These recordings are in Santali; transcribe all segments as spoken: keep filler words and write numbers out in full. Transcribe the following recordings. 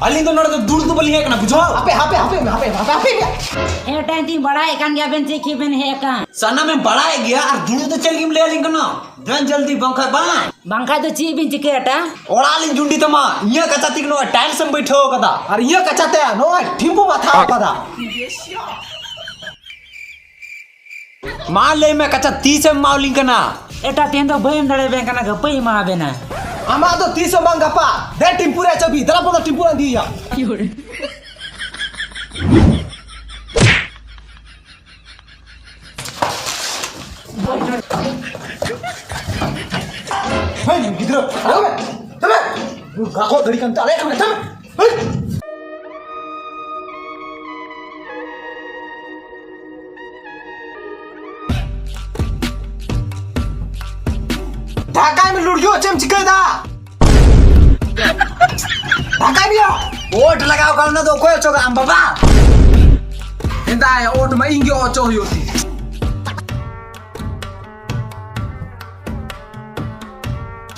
ᱟᱹᱞᱤᱧ ᱫᱚ ᱱᱚᱰᱮ ᱫᱚ ᱫᱩᱲᱩᱵ ᱫᱚ ᱵᱟᱹᱞᱤᱧ ᱦᱮᱡ ᱟᱠᱟᱱᱟ, ᱵᱩᱡᱷᱟᱹᱣ? ᱦᱟᱯᱮ, ᱦᱟᱯᱮ, ᱦᱟᱯᱮ, ᱦᱟᱯᱮ, ᱦᱟᱯᱮ, ᱦᱟᱯᱮ, ᱦᱟᱯᱮ᱾ ᱦᱮᱸ, ᱮᱴᱟᱜ ᱛᱤᱧ ᱵᱟᱲᱟᱭᱮᱫ ᱠᱟᱱ ᱜᱮᱭᱟ ᱵᱮᱱ ᱪᱮᱫ ᱠᱷᱟᱹᱛᱤᱨ ᱵᱮᱱ ᱦᱮᱡ ᱟᱠᱟᱱ᱾ ᱥᱟᱱᱟᱢᱮᱢ ᱵᱟᱲᱟᱭᱮᱫ ᱜᱮᱭᱟ ᱟᱨ ᱫᱩᱲᱩᱵ ᱫᱚ ᱪᱮᱫ ᱞᱟᱹᱜᱤᱫ ᱮᱢ ᱞᱟᱹᱭ ᱟᱹᱞᱤᱧ ᱠᱟᱱᱟ? ᱫᱮᱱ ᱡᱚᱞᱫᱤ, ᱵᱟᱝᱠᱷᱟᱡ ᱵᱟᱝ᱾ ᱵᱟᱝᱠᱷᱟᱡ ᱫᱚ ᱪᱮᱫ ᱵᱤᱱ ᱪᱤᱠᱟᱹᱭᱟ ᱮᱴᱟ? ᱚᱲᱟᱜ ᱞᱤᱧ ᱡᱩᱸᱰᱤ ᱛᱟᱢᱟ, ᱤᱧᱟᱹᱜ ᱠᱟᱪᱟ ᱛᱮᱜᱮ ᱱᱚᱜᱼᱚᱭ tiles ᱮᱢ ᱵᱟᱹᱭᱴᱷᱟᱹᱣ ᱠᱟᱫᱟ᱾ ᱟᱨ ᱤᱧᱟᱹᱜ ᱠᱟᱪᱟ ᱛᱮ ᱱᱚᱜᱼᱚᱭ ᱴᱷᱤᱢᱯᱩ ᱢᱟᱛᱷᱟᱣ ᱠᱟᱫᱟ᱾ ᱢᱟ ᱞᱟᱹᱭ ᱢᱮ ᱠᱟᱪᱟ, ᱛᱤᱥᱮᱢ ᱮᱢᱟᱣᱞᱤᱧ ᱠᱟᱱᱟ? ᱮᱴᱟ, ᱛᱮᱦᱮᱧ ᱫᱚ ᱵᱟᱹᱧ ᱮᱢ ᱫᱟᱲᱮᱭᱟᱵᱮᱱ ᱠᱟᱱᱟ, ᱜᱟᱯᱟᱧ ᱮᱢᱟᱣᱟᱵᱮᱱᱟ᱾ ᱟᱢᱟᱜ ᱫᱚ ᱛᱤᱥ ᱦᱚᱸ ᱵᱟᱝ ᱜᱟᱯᱟ᱾ ᱫᱮ ᱴᱤᱢᱯᱩ ᱨᱮᱭᱟᱜ ᱪᱟᱹᱵᱤ, ᱫᱮᱞᱟ ᱵᱚᱱ ᱴᱤᱢᱯᱩ ᱨᱮ ᱤᱫᱤᱭᱮᱭᱟ᱾ ᱦᱮᱭ, ᱜᱤᱫᱽᱨᱟᱹ, ᱟᱞᱚ ᱢᱮ, ᱪᱟᱞᱟᱜ ᱢᱮ᱾ ᱜᱟᱠᱚ ᱫᱟᱲᱮ ᱠᱟᱱ ᱛᱟᱞᱮ ᱠᱟᱱᱟ, ᱪᱟᱞᱟᱜ ᱢᱮ᱾ ᱦᱮᱭ᱾ ᱰᱷᱟᱠᱟᱭ ᱢᱮ ᱞᱩᱲᱭᱩ, ᱪᱮᱫ ᱮᱢ ᱪᱤᱠᱟᱹᱭᱮᱫᱟ? ᱰᱷᱟᱠᱟᱭ ᱢᱮᱭᱟ᱾ ᱳᱴ ᱞᱟᱜᱟᱣ ᱠᱟᱜ, ᱚᱱᱟ ᱫᱚ ᱚᱠᱚᱭ ᱚᱪᱚᱜᱟ, ᱟᱢ ᱵᱟᱵᱟ? ᱦᱮᱸᱫᱟᱭᱟ, ᱳᱴ ᱢᱟ ᱤᱧ ᱜᱮ ᱚᱪᱚᱜ ᱦᱩᱭᱩᱜ ᱛᱤᱧ᱾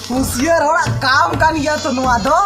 ᱦᱩᱸᱥᱤᱭᱟᱹᱨ ᱦᱚᱲᱟᱜ ᱠᱟᱢ ᱠᱟᱱ ᱜᱮᱭᱟ ᱛᱚ ᱱᱚᱣᱟ ᱫᱚ᱾